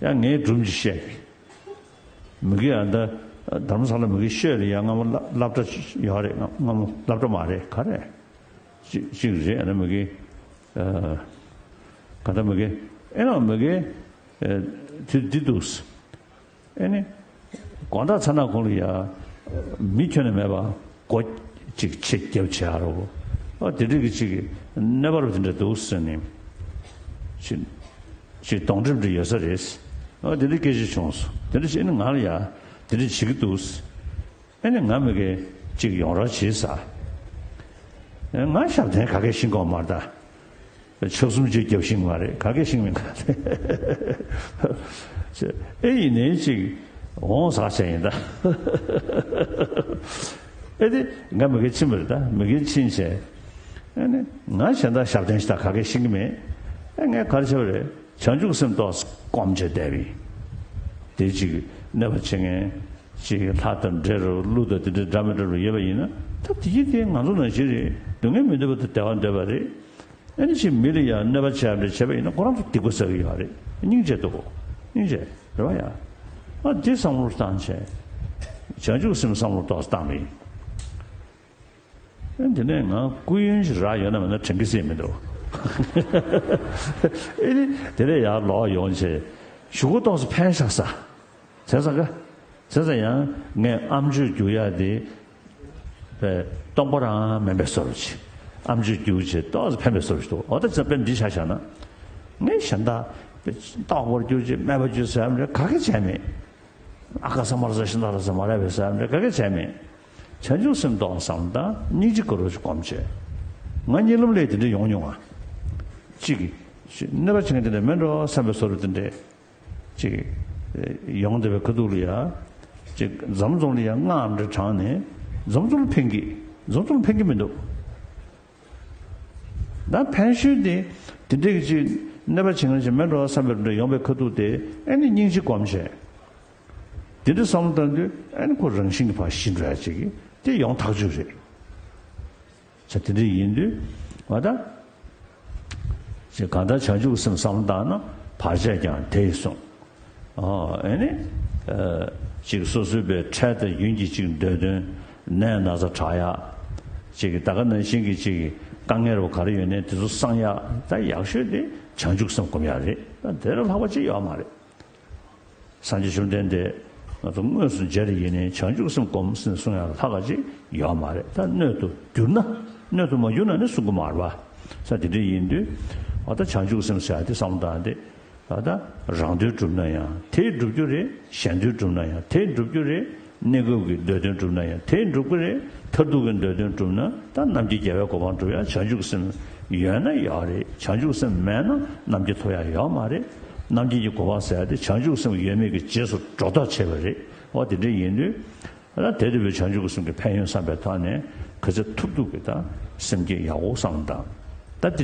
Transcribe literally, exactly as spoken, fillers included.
ཡང་ངའི་སྒྲུང་ཅིག་བཤད་གི། མི་གི་ཨ་ད་དྷ་རམ་ས་ལ་མི་གི་ཤོད་ལ་ཡང་སྔ་མོ་སློབ་སློབ་གྲྭ་ཡོད་རེད། སྔ་སྔ་མོ་སློབ་གྲྭ་མ་རེད། ག་རེ་ཅིག་ཅིག་རེད། ཨ་ད་མི་གི་ཨ་ག་ད་མི་གི་ཨེ་ན་མི་གི་ཨ་དུས་འདི་འདུག་ཨེ་ནི། དགོང་དག་ཚ་ན་ཁོང་ལ་ཡ། མི་ཁྱོན་ནས་མེད་པ། སྒོ་ཅིག་ཕྱེ་རྒྱབ་བྱེད་ཨ་རོ། ཨ་དེ་འདྲ་གི་ཅིག་གནོད་པ་རུ་དེ་འདྲ་འདུག་ཟེར་ནས། ཅིག་ཅིག་གདོང་གྲིབ་འདྲ་ཡོད་ས་རེད། ཨ་དེ་འདྲ་སྐད་ཆ་བྱུང་སོང་། དེ་འདྲ་བྱས་ནས་ང་ལ་ཡ་དེ་འདྲ་བྱེད་ཀྱི་འདུག་ཨེ་ནི་ང་མི་གེ་ཅིག་ཡོང་རོགས་བྱེད་ས། ཨེ་ང་ཞབས་བརྟན་ག་གེ་ཤེས་གོ་མ་རེད་ད། ཆབ་གསུམ་ཅིག་རྒྱབ་ཤིང་མ་རེད། ག་གེ་ཤིང་མིན་ག་ཨེ་ཡིན་ནའི་ཅིག་འོང་ཟག་བྱས་ཡིན་ད། ཨེ་དེ་ང་མི་གེ་ཕྱིན་པ་རེད་ད། མི་གེ་ཕྱིན་བྱས། ཨེ་ནི་ང་གཞན་དག་ཞབས་བརྟན་ཞིག་དང་ག་གེ་ཤེས་ཀྱི་མེད། ཨེ་ངས་ག་རེ་བྱས་པ་རེད། བྱང་ཆུབ་སེམས་ཏོག་ཙམ་སྒོམ་བྱས་བསྡད་པ་ཡིན། དེ་ཅིག་གནོད་པ་བྱེད་མཁན་ཅིག་ལྷ་དང་འདྲེ་རུ་ཀླུ་དང་དེ་འདྲ་འདྲ་མི་འདྲ་རུ་ཡོད་པ་ཡིན་ན། ད་དེ་ཡིན་དེ་ང་ཚོ་ནང་བཞིན་རེད། སྡུག་བསྔལ་མི་འདོད་པ་དང་བདེ་བ་འདོད་པ་རེད། ཨ་ནི་ཅིག་མི་ལ་ཡང་གནོད་པ་བྱས་པ་འདྲ་བྱས་པ་ཡིན་ན་ཁོ་རང་ཚོ་སྡིག་པ་བསགས་ཀྱི་ཡོད་རེད། སྙིང་རྗེ་འདུག་གོ། སྙིང་རྗེ་རེད་བ་ཡ། ཨ་འདི་བསམ་བློ་བཏང་བྱས། བྱང་ཆུབ་སེམས་བསམ་བློ་ཏོག་ཙམ་བཏང་པ་ཡིན། ཨ་འདི་ནས་ང་སྐུ་ཡོན་ཞིག་རག་ཡོད་ན་མེད་ན་དྲན་གྱི་སྲིད་མི་འདུག་ཨེ་ནི་དེ་ནས་ཡར་ལོག་ཡོང་བྱས་གཞུག་གུ་ཏོག་ཙམ་ཕན་ཆགས་ས། བྱས་ཙང་ག་བྱས་ཙང་ཡང་ངས་ཨམ་ཆོས་རྒྱུག་ཡག་དེ་པའི་སྟོང་པ་རང་མིན་པའི་བཟོ་འདྲ་ཅིག་ཨམ་ཆོས་རྒྱུག་བྱས་ཏོག་ཙམ་ཕན་པའི་བཟོ་འདྲ་ཅིག་འདུག་འོ་ད་ཅིག་དཔེ་འདི་ཆ་བཞག་ན། ངས་གཞན་དག་པའི་སྟོང་པར་རྒྱུག་བྱས་སྨད་པ་རྒྱུག་ཟེར་ཡག་འདྲ་ག་གེ་བྱས་མེད། ཨ་ཀ་ས་མ་ར་ས་ཤི་ན་ར་ས་མ་ར་བའི་ཟེར་ཡག་འདྲ་ག་གེ་བྱས་མེད། བྱང་ཆུབ་སེམས་ཏོག་ཙམ་དང་སྙིང་རྗེ་དགའ་རབ་ཅིག་སྒོམ་བྱས། ང་གཉིད་ལམ་ལས་དེ་འདྲ་ཡོང་མྱོང་ང་། གཅིག་གིས་གནོད་པ་བྱེད་མཁན་དེ་འདྲ་མིན་འགྲོ་བསམ་པའི་བཟོ་འདྲ་དེ་འདྲས། ཅིག་ཡོང་བསྡད་པའི་ཁ་ཐུག་ལ་ཡ། ཅིག་འཛོམས་འཛོམས་ལ་ཡ་སྔགས་འདྲ་དྲངས་ནས་འཛོམས་འཛོམས་ལ་ཕན་གྱི་འཛོམས་འཛོམས་ལ་ཕན་གྱི་མི་འདུག་ད་ཕན་ཤུལ་དེ་དེ་འདྲའི་ཅིག་གནོད་པ་བྱེད་མཁན་ཞིག་མིན་འགྲོ་བསམ་པའི་འདྲ་ཡོང་བའི་ཁ་ཐུག་དེ་ཨ་ནི་སྙིང་རྗེ་སྒོམ་བྱས། དེ་འདྲ་བསམ་བློ་བཏང་དུས་ཨ་ནི་ཁོ་རང་བཞིན་གྱིས་ཕར་ཞི་འགྲོ་ཡག་ཅིག་གི་དེ་ཡོང་ཐག་ཆོད་རེད། ཅེས་དེ་འདྲ་ཡིན་དུས་ང་ད། ཅེས་གང་ལྟར་བྱང་ཆུབ་སེམས་བསམ་བློ་བཏང་ན་བར་ཆད་ཀྱང་དེ་ཡིས་སྲུང་། ཨོ་ཨེ་ནི། ཨ་ཅིག་སོ་སོའི་པའི་འཕྲལ་དང་ཡུན་གྱི་ཅིག་འདོད་དོན་ནད་ན་ཚ་དྲག་ཡག་ཅིག་ད་ག་ནང་བཞིན་གྱི་ཅིག་དཀའ་ངལ་རུ་ག་རེ་ཡོད་ནའི་དེ་ཚོ་སངས་ཡག་ད་ཡག་ཤོས་དེ་བྱང་ཆུབ་སེམས་སྒོམ་ཡག་རེད། ད་དེ་ལས་ལྷག་པ་ཅིག་ཡོད་མ་རེད། སངས་རྒྱས་བཅོམ་ལྡན་འདས་ང་ཚོ་དངོས་སུ་མཇལ་ཡིན་ནའི་བྱང་ཆུབ་སེམས་སྒོམ་ཟེར་གསུང་ཡག་ལྷག་ག་ཅིག་ཡོད་མ་རེད། ད་སྣོད་དུ་གྱུར་ན་སྣོད་དུ་མ་གྱུར་ན་ནི་གསུང་གི་མ་རེད་པ། ས་དེ་འདྲ་ཡིན་དུས་ཨ་ད་བྱང་ཆུབ་སེམས་ཟེར་ཡག་དེ་བསམ་བློ་བཏང་སྟེ་ཨ་ད་རང་དོན་སྒྲུབ་ན་ཡང་དེས་འགྲུབ་རྒྱུ་རེད། གཞན་དོན་སྒྲུབ་ན་ཡང་དེས་འགྲུབ་རྒྱུ་རེད། གནས་སྐབས་ཀྱི་འདོད་དོན་སྒྲུབ་ན་ཡང་དེས་འགྲུབ་ཀྱི་རེད། མཐར་ཐུག་གི་འདོད་དོན་སྒྲུབ་ན་ད་རྣམ་མཁྱེན་རྒྱལ་བའི་གོ་འཕང་སྒྲུབ་ཡག་བྱང་ཆུབ་སེམས་ཡོད་ན་ཡོད་རེད། བྱང་ཆུབ་སེམས་མེད་ན་རྣམ་མཁྱེན་ཐོབ་ཡག་ཡོད་མ་རེད། རྣམ་མཁྱེན་གྱི་གོ་འཕང་ཟེར་ཡག་དེ་བྱང་ཆུབ་སེམས་ཡོད་མེད་ཀྱི་རྗེས་སུ་འགྲོ་ལྡོག་བྱེད་པ་རེད། འོ་དེ་འདྲ་ཡིན་དུས་ད་དེ་ལྟ་བུའི་བྱང་ཆུབ་ཀྱི་སེམས་ཀྱི་ཕན་ཡོན་བསམ་པའི་ཐོག་ནས་ག་ཚོད་ཐུབ་ཐུབ་ཀྱིས་ད་སེམས་བསྐྱེད་ཡག་པོ་བསམ་དང་ད་དེ།